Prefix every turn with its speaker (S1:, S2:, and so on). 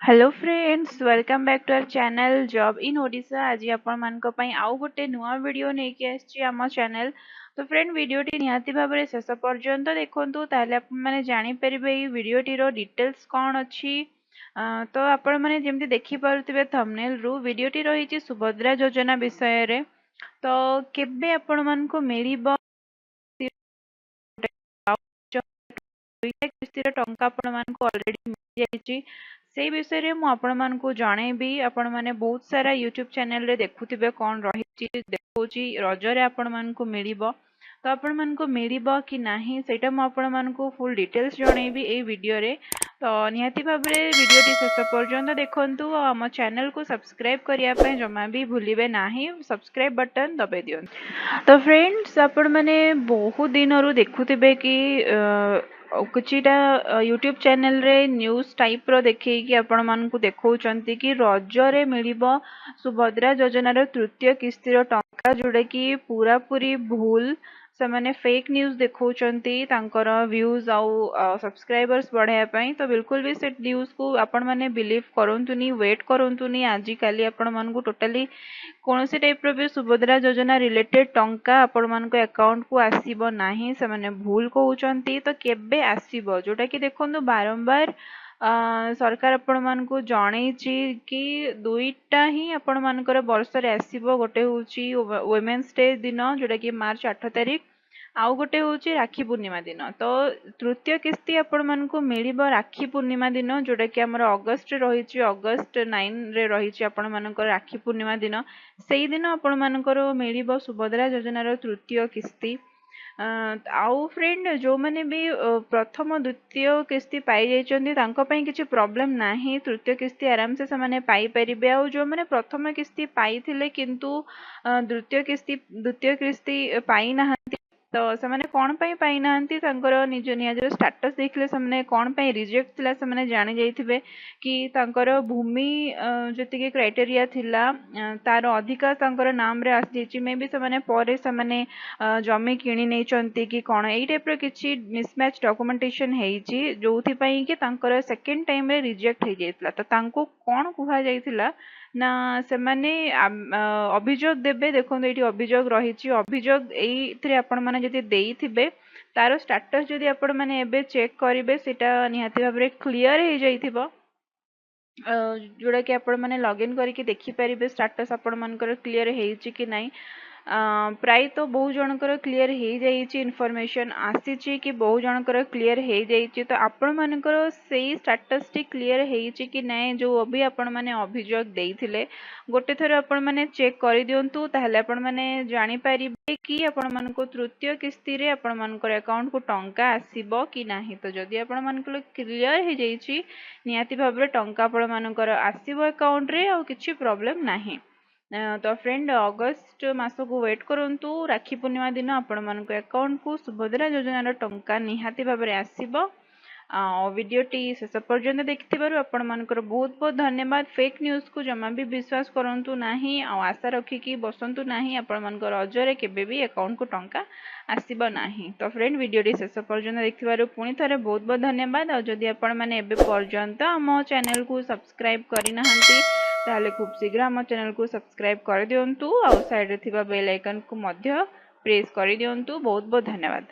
S1: Hello friends, welcome back to our channel Job in Odisha. ଆଜି ଆପଣମାନଙ୍କ ପାଇଁ ଆଉ ଗୋଟେ ନୂଆ ଭିଡ଼ିଓ ନେଇକି ଆସିଛି ଆମ ଚ୍ୟାନେଲ୍। ତ ଫ୍ରେଣ୍ଡ, ଭିଡ଼ିଓଟି ନିହାତି ଭାବରେ ଶେଷ ପର୍ଯ୍ୟନ୍ତ ଦେଖନ୍ତୁ, ତାହେଲେ ଆପଣମାନେ ଜାଣିପାରିବେ ଏଇ ଭିଡ଼ିଓଟିର ଡିଟେଲ୍ସ କ'ଣ ଅଛି। ତ ଆପଣମାନେ ଯେମିତି ଦେଖିପାରୁଥିବେ ଥମ୍ବନେଲ୍ରୁ, ଭିଡ଼ିଓଟି ରହିଛି ସୁଭଦ୍ରା ଯୋଜନା ବିଷୟରେ। ତ କେବେ ଆପଣମାନଙ୍କୁ ମିଳିବ ଦୁଇଟା କିସ୍ତିର ଟଙ୍କା, ଆପଣମାନଙ୍କୁ ଅଲରେଡ଼ି ମିଳିଯାଇଛି, ସେଇ ବିଷୟରେ ମୁଁ ଆପଣମାନଙ୍କୁ ଜଣେଇବି। ଆପଣମାନେ ବହୁତ ସାରା ୟୁଟ୍ୟୁବ୍ ଚ୍ୟାନେଲରେ ଦେଖୁଥିବେ କ'ଣ ରହିଛି, ଦେଖାଉଛି ରଜରେ ଆପଣମାନଙ୍କୁ ମିଳିବ। ତ ଆପଣମାନଙ୍କୁ ମିଳିବ କି ନାହିଁ, ସେଇଟା ମୁଁ ଆପଣମାନଙ୍କୁ ଫୁଲ୍ ଡିଟେଲ୍ସ ଜଣେଇବି ଏଇ ଭିଡ଼ିଓରେ। ତ ନିହାତି ଭାବରେ ଭିଡ଼ିଓଟି ଶେଷ ପର୍ଯ୍ୟନ୍ତ ଦେଖନ୍ତୁ ଆଉ ଆମ ଚ୍ୟାନେଲକୁ ସବସ୍କ୍ରାଇବ୍ କରିବା ପାଇଁ ଜମା ବି ଭୁଲିବେ ନାହିଁ, ସବସ୍କ୍ରାଇବ୍ ବଟନ୍ ଦବାଇ ଦିଅନ୍ତୁ। ତ ଫ୍ରେଣ୍ଡସ୍, ଆପଣମାନେ ବହୁତ ଦିନରୁ ଦେଖୁଥିବେ କି କିଛିଟା ୟୁଟ୍ୟୁବ୍ ଚ୍ୟାନେଲରେ ନ୍ୟୁଜ୍ ଟାଇପ୍ର ଦେଖେଇକି ଆପଣମାନଙ୍କୁ ଦେଖାଉଛନ୍ତି କି ରଜରେ ମିଳିବ ସୁଭଦ୍ରା ଯୋଜନାର ତୃତୀୟ କିସ୍ତିର ଟଙ୍କା, ଯେଉଁଟାକି ପୁରାପୁରି ଭୁଲ। ସେମାନେ ଫେକ୍ ନ୍ୟୁଜ୍ ଦେଖାଉଛନ୍ତି ତାଙ୍କର ଭ୍ୟୁଜ୍ ଆଉ ସବସ୍କ୍ରାଇବର୍ସ ବଢ଼ାଇବା ପାଇଁ। ତ ବିଲକୁଲ ବି ସେ ନ୍ୟୁଜ୍କୁ ଆପଣମାନେ ବିଲିଭ୍ କରନ୍ତୁନି, ୱେଟ୍ କରନ୍ତୁନି। ଆଜିକାଲି ଆପଣମାନଙ୍କୁ ଟୋଟାଲି କୌଣସି ଟାଇପ୍ର ବି ସୁଭଦ୍ରା ଯୋଜନା ରିଲେଟେଡ୍ ଟଙ୍କା ଆପଣମାନଙ୍କ ଆକାଉଣ୍ଟକୁ ଆସିବ ନାହିଁ, ସେମାନେ ଭୁଲ କହୁଛନ୍ତି। ତ କେବେ ଆସିବ, ଯେଉଁଟାକି ଦେଖନ୍ତୁ ବାରମ୍ବାର ସରକାର ଆପଣମାନଙ୍କୁ ଜଣେଇଛି କି ଦୁଇଟା ହିଁ ଆପଣମାନଙ୍କର ବର୍ଷରେ ଆସିବ। ଗୋଟେ ହେଉଛି ୱିମେନ୍ସ ଡେ ଦିନ, ଯେଉଁଟାକି ମାର୍ଚ୍ଚ 8 ତାରିଖ, ଆଉ ଗୋଟେ ହେଉଛି ରାକ୍ଷୀ ପୂର୍ଣ୍ଣିମା ଦିନ। ତ ତୃତୀୟ କିସ୍ତି ଆପଣମାନଙ୍କୁ ମିଳିବ ରାକ୍ଷୀ ପୂର୍ଣ୍ଣିମା ଦିନ, ଯେଉଁଟାକି ଆମର ଅଗଷ୍ଟରେ ରହିଛି, ଅଗଷ୍ଟ 9ରେ ରହିଛି ଆପଣମାନଙ୍କର ରାକ୍ଷୀ ପୂର୍ଣ୍ଣିମା ଦିନ। ସେଇଦିନ ଆପଣମାନଙ୍କର ମିଳିବ ସୁଭଦ୍ରା ଯୋଜନାର ତୃତୀୟ କିସ୍ତି। ଆଉ ଫ୍ରେଣ୍ଡ, ଯେଉଁମାନେ ବି ପ୍ରଥମ ଦ୍ୱିତୀୟ କିସ୍ତି ପାଇଯାଇଛନ୍ତି, ତାଙ୍କ ପାଇଁ କିଛି ପ୍ରୋବ୍ଲେମ୍ ନାହିଁ, ତୃତୀୟ କିସ୍ତି ଆରାମସେ ସେମାନେ ପାଇପାରିବେ। ଆଉ ଯେଉଁମାନେ ପ୍ରଥମ କିସ୍ତି ପାଇଥିଲେ କିନ୍ତୁ ଦ୍ୱିତୀୟ କିସ୍ତି ପାଇନାହାନ୍ତି, ତ ସେମାନେ କ'ଣ ପାଇଁ ପାଇନାହାନ୍ତି? ତାଙ୍କର ନିଜ ନିଜର ଷ୍ଟାଟସ୍ ଦେଖିଲେ ସେମାନେ କ'ଣ ପାଇଁ ରିଜେକ୍ଟ ଥିଲା ସେମାନେ ଜାଣିଯାଇଥିବେ କି ତାଙ୍କର ଭୂମି ଯେତିକି କ୍ରାଇଟେରିଆ ଥିଲା, ତାର ଅଧିକା ତାଙ୍କର ନାମରେ ଆସିଯାଇଛି। ମେ ବି ସେମାନେ ପରେ ସେମାନେ ଜମି କିଣି ନେଇଛନ୍ତି କି କ'ଣ, ଏଇ ଟାଇପ୍ର କିଛି ମିସମ୍ୟାଚ୍ ଡକୁମେଣ୍ଟେସନ୍ ହେଇଛି, ଯେଉଁଥିପାଇଁ କି ତାଙ୍କର ସେକେଣ୍ଡ ଟାଇମ୍ରେ ରିଜେକ୍ଟ ହେଇଯାଇଥିଲା। ତ ତାଙ୍କୁ କ'ଣ କୁହାଯାଇଥିଲା ନା ସେମାନେ ଅଭିଯୋଗ ଦେବେ। ଦେଖନ୍ତୁ, ଏଇଠି ଅଭିଯୋଗ ରହିଛି। ଅଭିଯୋଗ ଏଇଥିରେ ଆପଣମାନେ ଯଦି ଦେଇଥିବେ, ତାର ଷ୍ଟାଟସ୍ ଯଦି ଆପଣମାନେ ଏବେ ଚେକ୍ କରିବେ, ସେଇଟା ନିହାତି ଭାବରେ କ୍ଲିଅର୍ ହେଇଯାଇଥିବ, ଯେଉଁଟାକି ଆପଣମାନେ ଲଗ୍ଇନ୍ କରିକି ଦେଖିପାରିବେ ଷ୍ଟାଟସ୍ ଆପଣମାନଙ୍କର କ୍ଲିଅର୍ ହେଇଛି କି ନାହିଁ। ପ୍ରାୟତଃ ବହୁ ଜଣଙ୍କର କ୍ଲିଅର୍ ହେଇଯାଇଛି, ଇନଫର୍ମେସନ୍ ଆସିଛି କି ବହୁ ଜଣଙ୍କର କ୍ଲିଅର୍ ହେଇଯାଇଛି। ତ ଆପଣମାନଙ୍କର ସେଇ ଷ୍ଟାଟସ୍ଟି କ୍ଲିଅର୍ ହେଇଛି କି ନାହିଁ, ଯେଉଁ ବି ଆପଣମାନେ ଅଭିଯୋଗ ଦେଇଥିଲେ, ଗୋଟେ ଥର ଆପଣମାନେ ଚେକ୍ କରିଦିଅନ୍ତୁ, ତାହେଲେ ଆପଣମାନେ ଜାଣିପାରିବେ କି ଆପଣମାନଙ୍କୁ ତୃତୀୟ କିସ୍ତିରେ ଆପଣମାନଙ୍କର ଆକାଉଣ୍ଟକୁ ଟଙ୍କା ଆସିବ କି ନାହିଁ। ତ ଯଦି ଆପଣମାନଙ୍କର କ୍ଲିଅର୍ ହେଇଯାଇଛି, ନିହାତି ଭାବରେ ଟଙ୍କା ଆପଣମାନଙ୍କର ଆସିବ ଆକାଉଣ୍ଟରେ, ଆଉ କିଛି ପ୍ରୋବ୍ଲେମ୍ ନାହିଁ। ତ ଫ୍ରେଣ୍ଡ, ଅଗଷ୍ଟ ମାସକୁ ୱେଟ୍ କରନ୍ତୁ, ରାକ୍ଷୀ ପୂର୍ଣ୍ଣିମା ଦିନ ଆପଣମାନଙ୍କ ଆକାଉଣ୍ଟକୁ ସୁଭଦ୍ରା ଯୋଜନାର ଟଙ୍କା ନିହାତି ଭାବରେ ଆସିବ। ଆଉ ଭିଡ଼ିଓଟି ଶେଷ ପର୍ଯ୍ୟନ୍ତ ଦେଖିଥିବାରୁ ଆପଣମାନଙ୍କର ବହୁତ ବହୁତ ଧନ୍ୟବାଦ। ଫେକ୍ ନ୍ୟୁଜ୍କୁ ଜମା ବି ବିଶ୍ୱାସ କରନ୍ତୁ ନାହିଁ ଆଉ ଆଶା ରଖିକି ବସନ୍ତୁ ନାହିଁ, ଆପଣମାନଙ୍କ ରଜରେ କେବେ ବି ଆକାଉଣ୍ଟକୁ ଟଙ୍କା ଆସିବ ନାହିଁ। ତ ଫ୍ରେଣ୍ଡ, ଭିଡ଼ିଓଟି ଶେଷ ପର୍ଯ୍ୟନ୍ତ ଦେଖିଥିବାରୁ ପୁଣି ଥରେ ବହୁତ ବହୁତ ଧନ୍ୟବାଦ। ଆଉ ଯଦି ଆପଣମାନେ ଏବେ ପର୍ଯ୍ୟନ୍ତ ଆମ ଚ୍ୟାନେଲକୁ ସବସ୍କ୍ରାଇବ୍ କରିନାହାନ୍ତି, ତାହେଲେ ଖୁବ୍ ଶୀଘ୍ର ଆମ ଚ୍ୟାନେଲକୁ ସବସ୍କ୍ରାଇବ୍ କରିଦିଅନ୍ତୁ ଆଉ ସାଇଡ଼୍ରେ ଥିବା ବେଲ୍ ଆଇକନ୍କୁ ମଧ୍ୟ ପ୍ରେସ୍ କରିଦିଅନ୍ତୁ। ବହୁତ ବହୁତ ଧନ୍ୟବାଦ।